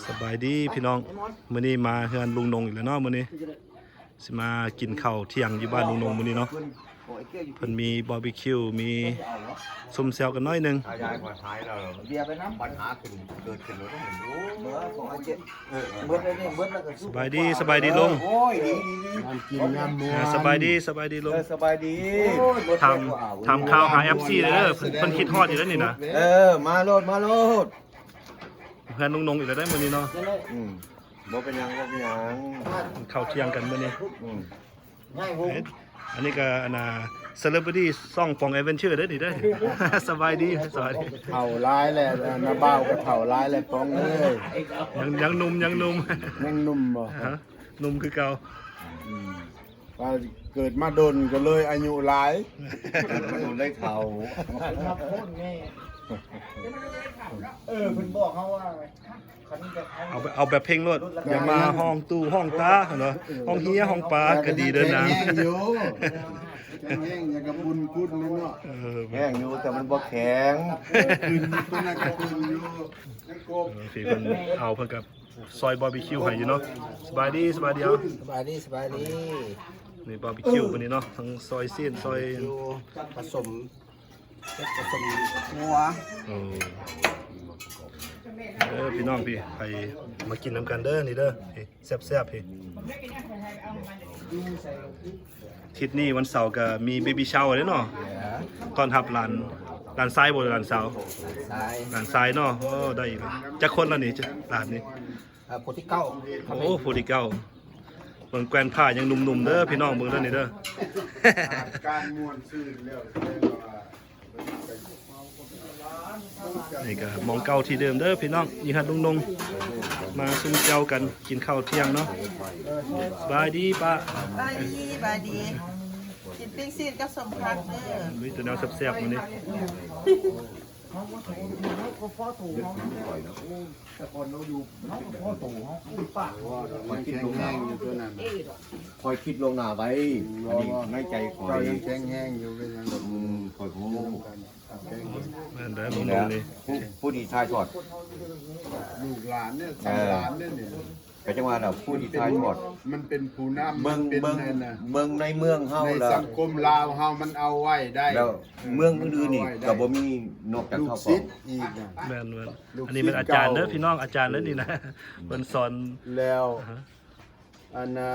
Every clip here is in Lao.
ສະບາຍດີພີ່ນ້ອງ, ມື້ນີ້ມາເຮືອນລຸງນົງອີກແລ້ວເນາະ. ມື້ນີ້ຊິມາກິນເຂົ້າທ່ຽງຢູ່ບ້ານລຸງນົງມື້ນີ້ເນາະ. ເພິ່ນມີບາບີຄິວ ມີຊຸມແຊວກັນໜ້ອຍໜຶ່ງ. ຍາຍກໍຫາຍແລ້ວ ເບຍໄປນຳ ບັນຫາຂຶ້ນ ເກີດຂຶ້ນແລ້ວ. ເອີ ເບິດແລ້ວນີ້ ເບິດແລ້ວກໍ ສະບາຍດີ ສະບາຍດີລຸງ. ໂອ້ຍ ດີໆໆ ງາມກິນງາມມ່ວນ. ອ່າ ສະບາຍດີ ສະບາຍດີລຸງ. ເອີ ສະບາຍດີ. ໂອ້ຍ ຖາມ ຖາມຂ່າວຫາເອັຟຊີເດີ ເພິ່ນ ເພິ່ນຄິດຮອດຢູ່ເດ້ນີ້ນະ. ເອີ ມາໂລດ ມາໂລດ. ເຮືອນລຸງນົງອີກແລ້ວເດ້ມື້ນີ້ເນາະ. ອືມ ບໍ່ເປັນຫຍັງ ບໍ່ເປັນຫຍັງ. ເຂົ້າທ່ຽງກັນມື້ນີ້. ອືມ ເຮັດ ອັນນີ້ກໍອັນນ່າ ເຊເລບຣິຕີ້ຊ່ອງປອງແອດເວັນເຊີເດ້ນີ້ເດ້. ສະບາຍດີ ສະບາຍດີ. ເຖົ້າຫຼາຍແລ້ວ ນ້າບ່າວກໍເຖົ້າຫຼາຍແລ້ວປອງເອີຍ. ຍັງ ຍັງໜຸ່ມ ຍັງໜຸ່ມ ຍັງໜຸ່ມບໍ່? ຮະ ໜຸ່ມຄືເກົ່າ. ອືມ ວ່າເກີດມາດົນກໍເລີຍອາຍຸຫຼາຍ ເກີດມາດົນໄດ້ເຖົ້າ. ເອີ ເພິ່ນບອກເຮົາວ່າ ເອົາແບບ ເອົາແບບເພັງໂລດ ຢ່າມາຮ້ອງຕູ້ຮ້ອງຕາເນາະ. ເອີ ຮ້ອງເຮຍຮ້ອງປາກໍດີເດີນາງ. ແຂງແຮງຢູ່ ແຂງແຮງຢ່າງກັບບຸນກຸດເລີຍເນາະ. ເອີ ແຮງຢູ່ ແຕ່ມັນບໍ່ແຂງ. ເອີ ຂຶ້ນຢູ່ ຕົວນັ້ນກໍຂຶ້ນຢູ່ ຍັງກົບ. ເອີ ທີ່ເພິ່ນເອົາ ເພິ່ນກໍ ຊອຍບາບີຄິວໃຫ້ຢູ່ເນາະ. ສະບາຍດີ ສະບາຍດີ. ເອົາ ສະບາຍດີ ສະບາຍດີ. ນີ້ບາບີຄິວມື້ນີ້ເນາະ ທັງຊອຍຊີ້ນ ຊອຍ ບາບີຄິວ ປະສົມ ເຮັດປະສົມງົວ. ໂອ້ ເດີພີ່ນ້ອງ ພີ່ ໃຜມາກິນນຳກັນເດີນີ້ເດີ ພີ່ ແຊບໆ ພີ່. ທິດນີ້ວັນເສົາກໍມີເບບີຊາວເດ້ເນາະ. ຕ້ອນຮັບຫຼານ ຫຼານຊາຍບໍ່ ຫຼືຫຼານສາວ? ຫຼານຊາຍ ຫຼານຊາຍເນາະ. ໂອ້ ໄດ້ອີກແລ້ວ. ຈັກຄົນລະນີ້ ຫຼານນີ້? ເອີ ຜູ້ທີເກົ້າ. ໂອ້ ຜູ້ທີເກົ້າ. ເບິ່ງແກວ່ນຜ້າຍັງໜຸ່ມໆເດີພີ່ນ້ອງ ເບິ່ງເດີນີ້ເດີ. ການມ່ວນຊື່ນແລ້ວ ແຕ່ວ່າ ນີ້ກໍໝ່ອງເກົ່າທີ່ເດີມເດີພີ່ນ້ອງ ຢູ່ເຮືອນລຸງນົງ ມາຊຸມແຈ່ວກັນ ກິນເຂົ້າທ່ຽງເນາະ. ສະບາຍດີປ້າ. ສະບາຍດີ ສະບາຍດີ. ກິນປີ້ງຊີ້ນກັບສົ້ມຜັກເດີ. ມີແຕ່ແນວແຊບໆມື້ນີ້. ຂ້ອຍຄິດລ່ວງໜ້າ ຂ້ອຍຄິດລ່ວງໜ້າໄວ້. ອັນນີ້ໃນໃຈຂ້ອຍ ເຈົ້າຍັງແຂງແຮງຢູ່ ເປັນຫຍັງດອກ. ອືມ ຂ້ອຍຮູ້. ແມ່ນແລ້ວ ລຸງນົງນີ້ ຜູ້ ຜູ້ທີ່ຖ່າຍທອດ ລູກຫຼານເດ້ ເອີ ຫຼານເດ້ນີ້. ກໍຈັ່ງວ່າລະ ຜູ້ທີ່ຖ່າຍທອດ ມັນເປັນຜູ້ນຳ ເບິ່ງ ມັນເປັນ ເບິ່ງ ອັນນ່າ ເບິ່ງໃນເມືອງເຮົາ ໃນ ລະ ສັງຄົມລາວເຮົາ ມັນເອົາໄວ້ໄດ້ ແລ້ວເມືອງອື່ນໆນີ້ ມັນເອົາໄວ້ໄດ້ ກໍບໍ່ມີນອກຈາກເຮົາ ລູກສິດອີກນະ. ແມ່ນໆ ອັນນີ້ແມ່ນອາຈານເດີພີ່ນ້ອງ ອາຈານເດີນີ້ນະ ເພິ່ນສອນແລ້ວ. ອັນນ່າ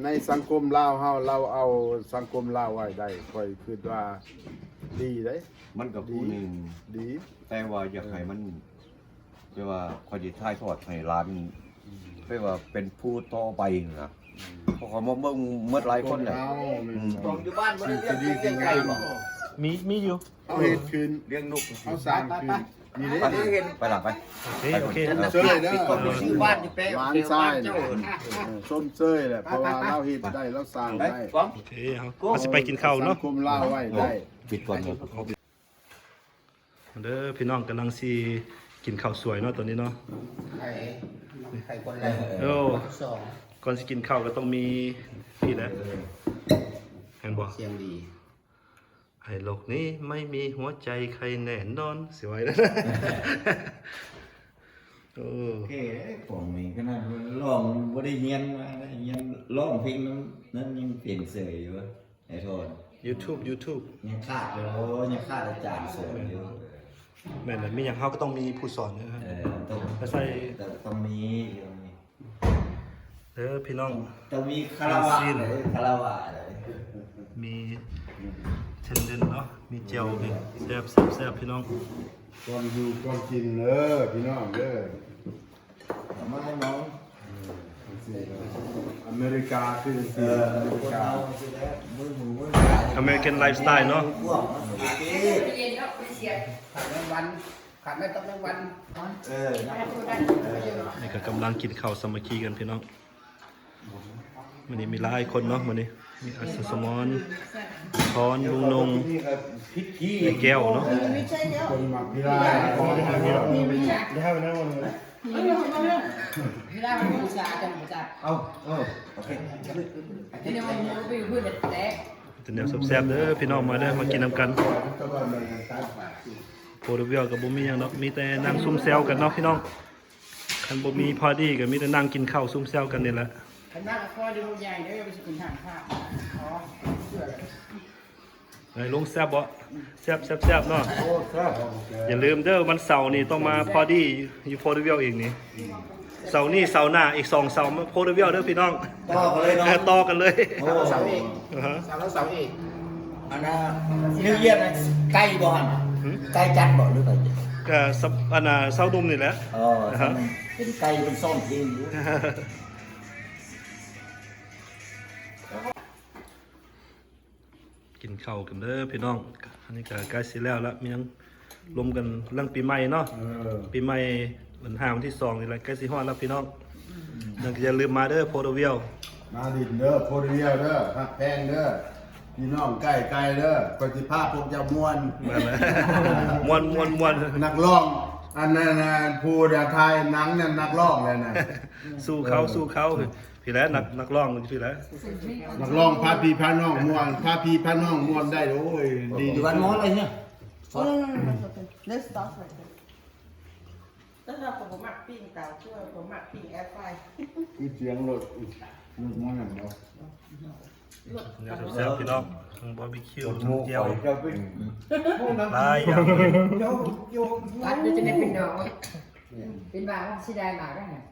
ໃນສັງຄົມລາວເຮົາ ລາວເອົາສັງຄົມລາວໄວ້ໄດ້ ຂ້ອຍຄິດວ່າດີເດ້. ມັນກໍຜູ້ໜຶ່ງ ດີ ແຕ່ວ່າຢາກໃຫ້ມັນ ແຕ່ວ່າຂ້ອຍຊິຖ່າຍທອດໃຫ້ຫຼານ ແປວ່າເປັນຜູ້ຕໍ່ໄປນະ. ເພາະເຂົາມາເບິ່ງໝົດຫຼາຍຄົນແຫຼະ. ອືມ ຢູ່ບ້ານບໍ່ໄດ້ລ້ຽງ ລ້ຽງໄກ່ບໍ່? ມີ ມີຢູ່. ເຮົາເຮັດຄືນ ລ້ຽງນົກ ເຮົາສ້າງຄືນ. ນີ້ເດ້ ໄປ ໄປລະ ໄປ. ໂອເຄ ໂອເຄ ຊົມເຊີຍເດີ ຢູ່ບ້ານຢູ່ແປະ ຫຼານຊາຍ ເອີ ຊົມເຊີຍແຫຼະ ເພາະວ່າລາວເຮັດໄດ້ ລາວສ້າງໄດ້. ໂອເຄ ເຮົາ ເຮົາຊິໄປກິນເຂົ້າເນາະ ສັງຄົມລາວໄວ້ໄດ້. ປິດກ່ອນເນາະ. ເດີພີ່ນ້ອງ ກຳລັງຊິກິນເຂົ້າສວຍເນາະ ຕອນນີ້ເນາະ. ໄຂ່ ໄຂ່ຄົນແລກ ໂອ້ ຄົນທີສອງ. ກ່ອນຊິກິນເຂົ້າກໍຕ້ອງມີນີ້ແຫຼະ ເຫັນບໍ່? ສຽງດີ. ໃນໂລກນີ້ໄມ່ມີຫົວໃຈໃຄແນ່ນອນ ຊິໄວ້ແລ້ວ. ໂອ້ ເທ່ເດ້ຂອງນີ້ ຂະໜາດຮ້ອງບໍ່ໄດ້ຮຽນມານະ ຮຽນຮ້ອງເພງນຳນັ້ນຍັງເປັນເສີຍຢູ່ ໄອ້ທອນ. ຢູທູບ ຢູທູບ ຍັງຂາດຢູ່ ຍັງຂາດອາຈານສອນຢູ່. ແມ່ນແຫຼະ ມີຫຍັງເຮົາກໍຕ້ອງມີຜູ້ສອນເດີ. ເອີ ຕ້ອງ ຕ້ອງມີ ຕ້ອງມີ. ເດີພີ່ນ້ອງ ຕ້ອງມີຄາລາວະ ຄາລາວະເດີ. ມີເທັນເດັນເນາະ ມີແຈ່ວ ແຊບ ແຊບ ແຊບ ພີ່ນ້ອງ. ກ່ອນຢູ່ກ່ອນກິນເດີພີ່ນ້ອງເດີ. ເອົາມາໃຫ້ນ້ອງ. ອາເມລິກາຄື ເອີ ອາເມລິກາ ອາເມລິກັນໄລຟ໌ສະໄຕລ໌ເນາະ. ຂາດແມງວັນ ຂາດແມ່ນຕຳແມງວັນ. ເອີ ນີ້ກໍກຳລັງກິນເຂົ້າສາມັກຄີກັນພີ່ນ້ອງ. ມື້ນີ້ມີຫຼາຍຄົນເນາະ ມື້ນີ້ມີອາສາສະໝອນ ທອນ ລຸງນົງ ໄອ້ແກ້ວເນາະ. ເອີ ເວລາມັນອຸດສາຫະຈັງບໍ່ຈັກ. ເອົາ ເອີ ໂອເຄ ເປັນແນວແຊບໆເດີພີ່ນ້ອງ ມາເດີ ມາກິນນຳກັນ. ໂພດາເວຍວກໍບໍ່ມີຫຍັງດອກ ມີແຕ່ນັ່ງຊຸມແຊວກັນເນາະພີ່ນ້ອງ. ຄັນບໍ່ມີພາຕີ້ກໍມີແຕ່ນັ່ງກິນເຂົ້າຊຸມແຊວກັນນີ້ແຫຼະ. ຄັນມາກໍຂໍເດີ ໃຫຍ່ເດີ ໄປຊິຂຶ້ນຫ້າງພາ. ໄດ້ລຸງ ແຊບບໍ່? ແຊບໆໆເນາະ. ໂອ້ ແຊບ. ຢ່າລືມເດີ ວັນເສົານີ້ຕ້ອງມາພາຕີ້ຢູ່ໂພດາເວຍວອີກນີ້. ເສົານີ້ເສົາໜ້າອີກສອງເສົາມາໂພດາເວຍວເດີພີ່ນ້ອງ. ຕໍ່ກັນເລີຍເນາະ. ຕໍ່ກັນເລີຍ. ໂອ້ ເສົາເອງ. ອ່າຮະ ເສົາແລ້ວເສົາເອງ. ອັນນ່າ New Year ນະ ໄກບໍ່ຫັ້ນ? ຫື? ໄກຈັດບໍ່ ຫຼືໄປ? ກໍສະ ອັນນ່າ ຊາວໜຸ່ມນີ້ແຫຼະ. ອໍ ອ່າຮະ ເປັນໄກ ເປັນຊ້ອມເພງຢູ່. ກິນເຂົ້າກັນເດີພີ່ນ້ອງ. ອັນນີ້ກໍໃກ້ຊິແລ້ວລະ ມີຫຍັງລົມກັນຫຼັງປີໃໝ່ເນາະ. ເອີ ປີໃໝ່ວັນຫ້າ ວັນທີສອງນີ້ລະ ໃກ້ຊິຮອດລະພີ່ນ້ອງ. ອືມ ຍັງກໍຢ່າລືມມາເດີໂພດາວຽວ. ມາຫຼິ້ນເດີໂພດາວຽວເດີ ຮັກແພງເດີ ພີ່ນ້ອງໃກ້ໄກເດີ. ຂ້ອຍຊິພາພວກເຈົ້າມ່ວນ. ແມ່ນແຫຼະ ມ່ວນໆໆ. ນັກຮ້ອງ ອັນນັ້ນ ອັນຜູ້ຖ່າຍໜັງນັ້ນ ນັກຮ້ອງແຫຼະນະ. ສູ້ເຂົາ ເອີ ສູ້ເຂົາ. ພີ້ແຫຼະ ນັກ ນັກຮ້ອງພີ້ແຫຼະ. ນັກຮ້ອງພາພີ່ພານ້ອງມ່ວນ ພາພີ່ພານ້ອງມ່ວນໄດ້. ໂອ້ຍ ດີ ຢູ່ບ້ານໝໍລະເນຍ. No, no, no, no, it's okay. Let's stop right there. ແຕ່ວ່າຂ້ອຍບໍ່ມັກປີ້ງເຕົາ ຄືວ່າຂ້ອຍມັກປີ້ງແອຟໄຟ. ຄືສຽງລົດ ລົດມັນນັ້ນເນາະ. ແນວແຊບໆ ພີ່ນ້ອງ ທັງບາບີຄິວ ທັງແຈ່ວ ຫຼາຍຢ່າງເລີຍ. ກັດຢູ່ຈະໄດ້ເປັນດອກ ເປັນວ່າຊິໄດ້ມາໄດ້ຫັ້ນ.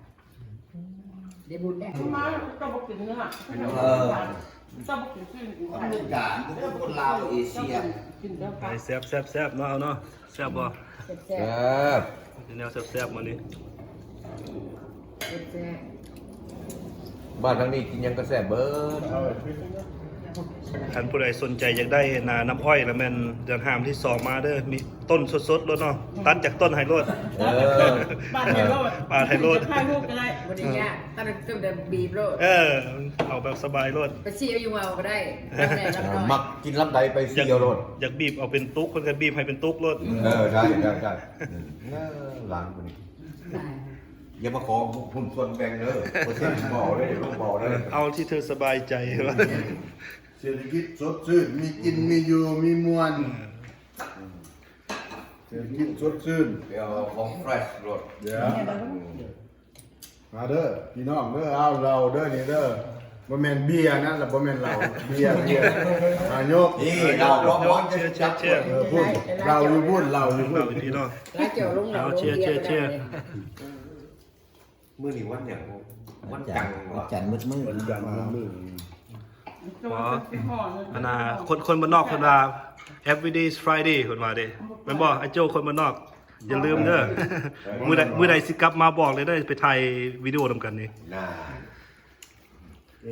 ໄດ້ບຸນໄດ້ ມາເຈົ້າບໍ່ກິນເນື້ອ ເອີ ເຈົ້າບໍ່ກິນຊີ້ນ. ອາເມລິກາ ບໍ່ຄືຄົນລາວ ເອເຊຍ. ໄດ້ ແຊບໆໆເນາະ ເອົາເນາະ. ແຊບບໍ່? ແຊບ ແຊບ ກິນແນວແຊບໆມື້ນີ້. ແຊບໆ ບ້ານທາງນີ້ກິນຫຍັງກໍແຊບເບີດ. ຄັນຜູ້ໃດສົນໃຈຢາກໄດ້ນານ້ຳອ້ອຍລະແມ່ນເດືອນຫ້າວັນທີສອງມາເດີ ມີຕົ້ນສົດໆໂລດເນາະ. ຕັດຈາກຕົ້ນໃຫ້ໂລດ. ເອີ ປາດໃຫ້ໂລດ ປາດໃຫ້ໂລດ. ຖ່າຍຮູບກໍໄດ້ ບໍ່ໄດ້ຍາກ. ຕັດຕົ້ນແບບບີບໂລດ. ເອີ ເອົາແບບສະບາຍໂລດ. ໄປຊີ້ເອົາຢູ່ເມົາກໍໄດ້ ແບບໃດລຳນ້ອຍ. ມັກກິນລຳໃດໄປຊີ້ເອົາໂລດ. ຢາກບີບເອົາເປັນຕຸກ ເພິ່ນກໍບີບໃຫ້ເປັນຕຸກໂລດ. ເອີ ໄດ້ໆໆ. ເອີ ຫຼານຜູ້ນີ້ ຢ່າມາຂໍຫຸ້ນສ່ວນແບ່ງເດີ ເປີເຊັນບໍ່ເອົາເດີ ບໍ່ເອົາເດີ. ເອົາທີ່ເທີສະບາຍໃຈ. ເສດຖະກິດສົດຊື່ນ ມີກິນ ມີຢູ່ ມີມ່ວນ. ເສດຖະກິດສົດຊື່ນ ໄປເອົາຂອງເຟຣຊໂລດ. ເດີ ມາເດີພີ່ນ້ອງເດີ. ເອົາເຫຼົ້າເດີນີ້ເດີ ບໍ່ແມ່ນເບຍນະ ລະບໍ່ແມ່ນເຫຼົ້າ ເບຍ ເບຍ. ອາ ຍົກ ນີ້ເຫຼົ້າ ເຫຼົ້າ ເອີ ພຸ້ນ ເຫຼົ້າຢູ່ພຸ້ນ ເຫຼົ້າຢູ່ພຸ້ນ ເຫຼົ້າຢູ່ພີ້ເນາະ. ເອົາ ເຊຍ ເຊຍ ເຊຍ. ມື້ນີ້ວັນຫຍັງ? ວັນຈັນ ວັນຈັນມືດໆ ວັນຈັນມືດໆ. ບໍ່ ອັນນ່າ ຄົນ ຄົນບ້ານນອກເພິ່ນວ່າ every day is Friday ເພິ່ນວ່າເດ້ ແມ່ນບໍ່? ໄອ້ໂຈ້ ຄົນບ້ານນອກ ຢ່າລືມເດີ. ມື້ໃດ ມື້ໃດຊິກັບມາບອກເລີຍເດີ ໄປຖ່າຍວິດີໂອນຳກັນນີ້. ນາ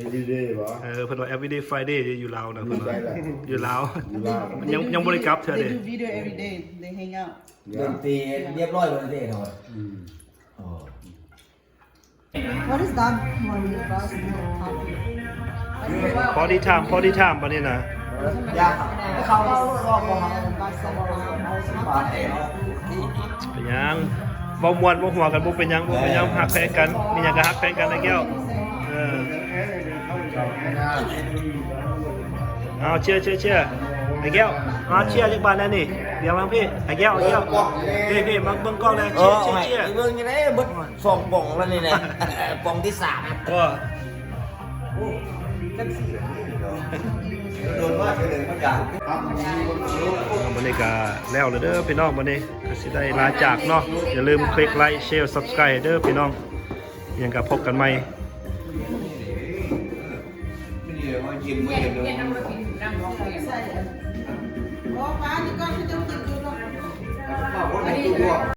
every day ຫວາ? ເອີ ເພິ່ນວ່າ every day Friday ຢູ່ລາວນະ ເພິ່ນວ່າ ຢູ່ລາວ ຢູ່ລາວ ຍັງ ຍັງບໍ່ໄດ້ກັບເທື່ອເດ້. They do video every day. They hang out. ດົນຕີຮຽບຮ້ອຍບໍ່ເດ້ເນາະ. ອືມ ອໍ What is that one with us? Party time, party time ບັດນີ້ນະ. ເປັນຫຍັງ ເວົ້າມ່ວນເວົ້າຫົວກັນ ບໍ່ເປັນຫຍັງ ບໍ່ເປັນຫຍັງ. ຮັກແພງກັນ ມີຫຍັງກໍຮັກແພງກັນ ໄອ້ແກ້ວ. ເອີ ເອົາ ເຊຍ ເຊຍ ເຊຍ ໄອ້ແກ້ວ. ເອົາ ເຊຍຈັກບາດແດ່ນີ້. ດຽວມາພີ້ ໄອ້ແກ້ວ ໄອ້ແກ້ວ ພີ້ ພີ້ ມາເບິ່ງກ້ອງແດ່. ເຊຍ ເຊຍ ເຊຍ. ເບິ່ງຢູ່ເດ້ ເບິດສອງປ່ອງແລ້ວນີ້ນະ ປ່ອງທີສາມ. ໂອ້ ຈັກສີ່ ໂດນມາເທື່ອໜຶ່ງມັນຢາກ. ມື້ນີ້ກໍແລ້ວແລ້ວເດີພີ່ນ້ອງ ມື້ນີ້ກໍຊິໄດ້ລາຈາກເນາະ. ຢ່າລືມຄລິກໄລ ແຊ ຊັບສະໄຄຣບ໌ ເດີພີ່ນ້ອງ. ຫຍັງກໍພົບກັນໃໝ່.